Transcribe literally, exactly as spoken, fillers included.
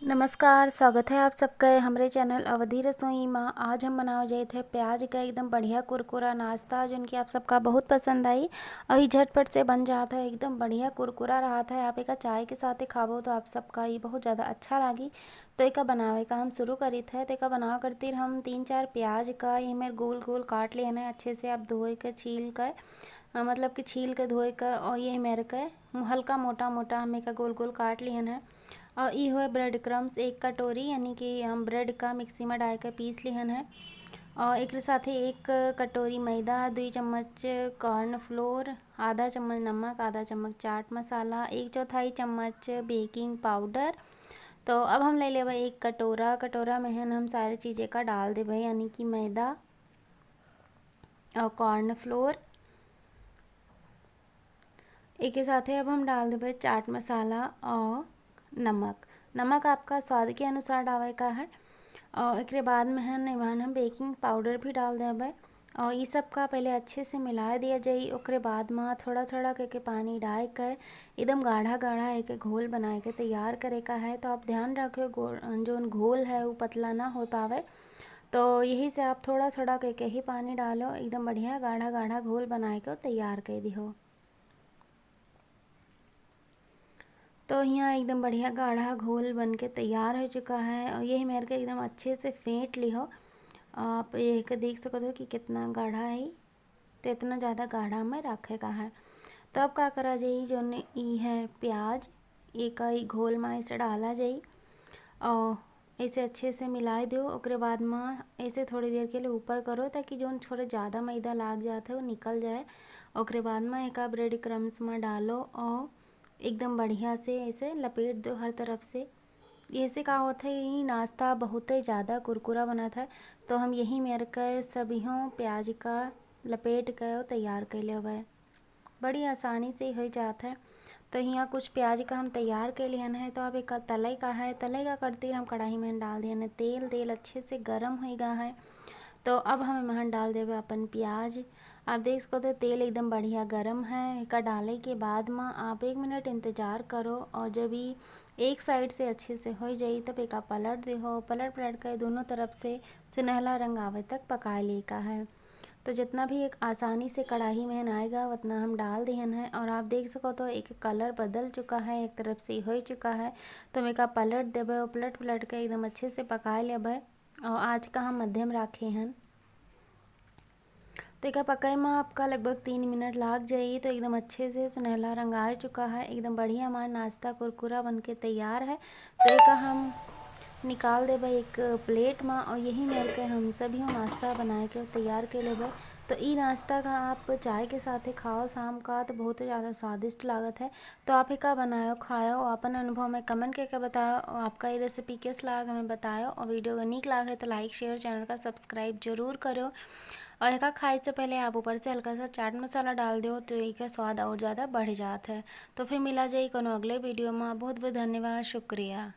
नमस्कार, स्वागत है आप सबके हमरे चैनल अवधी रसोई मा। आज हम बनावे जाइत है प्याज का एकदम बढ़िया कुरकुरा नाश्ता, जोन कि आप सबका बहुत पसंद आई और ई झटपट से बन जात है, एकदम बढ़िया कुरकुरा रहत है। आप एका चाय के साथे खाबो तो आप सबका ई बहुत ज़्यादा अच्छा लागी। तो एका बनावे का हम शुरू करित है। तो एका बनावे खातिर हम तीन चार प्याज का ये मेर गोल गोल काट लेना है अच्छे से। आप धोए के, छील के, अ, मतलब कि छील के, धोए के, और ये मेर के हल्का मोटा मोटा हम एका गोल गोल काट लिहन है। और ई हुए ब्रेड क्रम्स एक कटोरी, यानी कि हम ब्रेड का मिक्सी में डाल के पीस लिहन है। और एक साथे एक कटोरी मैदा, दुई चम्मच कॉर्न फ्लोर, आधा चम्मच नमक, आधा चम्मच चाट मसाला, एक चौथाई चम्मच बेकिंग पाउडर। तो अब हम ले लेबे एक कटोरा। कटोरा में हन हम सारे चीज़ें का डाल देबे, यानी कि मैदा और कॉर्न फ्लोर। एके साथे अब हम डाल देबे चाट मसाला और नमक। नमक आपका स्वाद के अनुसार डाले का है। और एकरे बाद में है निमान हम बेकिंग पाउडर भी डाल देबे। और ई सब का पहले अच्छे से मिला दिया जाई। ओकरे बाद में थोड़ा थोड़ा करके पानी डाल के एकदम गाढ़ा गाढ़ा एक घोल बनाए के तैयार करे का है। तो आप ध्यान रखियो, गो-, जोन घोल है वो पतला ना हो पावे। तो यही से आप थोड़ा थोड़ा करके ही पानी डालो, एकदम बढ़िया गाढ़ा गाढ़ा घोल बनाए के तैयार कर दिहो। तो यहाँ एकदम बढ़िया गाढ़ा घोल बन के तैयार हो चुका है। और यही मेर के एकदम अच्छे से फेंट लिहो। आप ये के देख सकते हो कि कितना गाढ़ा है, तो इतना ज़्यादा गाढ़ा में रखे का है। तो अब का करा जाई, जोन ई है प्याज, एका ई घोल में ऐसे डाला जाई और ऐसे अच्छे से मिलाए दो। ओकरे बाद में ऐसे थोड़ी देर के लिए ऊपर करो, ताकि जोन थोड़ा ज़्यादा मैदा लाग जात है वो निकल जाए। ओकरे बाद में एका ब्रेड क्रम्स में डालो और एकदम बढ़िया से ऐसे लपेट दो हर तरफ से। ऐसे का होत है, ई नाश्ता बहुत ही ज़्यादा कुरकुरा बनत है। तो हम यही मेर के सभियों प्याज का लपेट के तैयार कर लेबे। बड़ी आसानी से हो जात है। तो हियाँ कुछ प्याज का हम तैयार कर लिहन है। तो अब एक तले का है, तले का करती हम कढ़ाई में डाल दिहन है तेल। तेल अच्छे से गरम हो गया है। तो अब हम एमहन डाल देबे अपन प्याज। आप देख सकते हो तेल एकदम बढ़िया गरम है। एका डाले के बाद में आप एक मिनट इंतज़ार करो और जब ई एक साइड से अच्छे से हो जाई तब एका पलट देहो। पलट पलट के दोनों तरफ से सुनहला रंग आवे तक पकाए ले का है। तो जितना भी एक आसानी से कढ़ाई में आएगा उतना हम डाल दिहन है। और आप देख सको तो एक कलर बदल चुका है, एक तरफ से हो चुका है। तो हम एका पलट देबे और पलट पलट के एकदम अच्छे से पकाए लेबे। और आँच का हम मध्यम राखे हन। तो एका पकाए में आपका लगभग तीन मिनट लाग जाई। तो एकदम अच्छे से सुनहला रंग आ चुका है, एकदम बढ़िया हमार नाश्ता कुरकुरा बन के तैयार है। तो एका हम निकाल देबे एक प्लेट में और यही मेर के हम सभी नाश्ता बनाए के तैयार के लेबे। तो ई नाश्ता का आप चाय के साथे खाओ शाम का, तो बहुत ही ज़्यादा स्वादिष्ट लागत है। तो आप एका बनायो, खायो और अपन अनुभव में कमेंट करके बतायो और आपका ये रेसिपी कैस लाग हमें बतायो। और वीडियो का नीक लागे तो लाइक, शेयर, चैनल का सब्सक्राइब जरूर करो। और एका खाए से पहले आप ऊपर से हल्का सा चाट मसाला डाल दो, तो एका स्वाद और ज़्यादा बढ़ जात है। तो फिर मिला जाई कोनो अगले वीडियो में। बहुत बहुत धन्यवाद, शुक्रिया।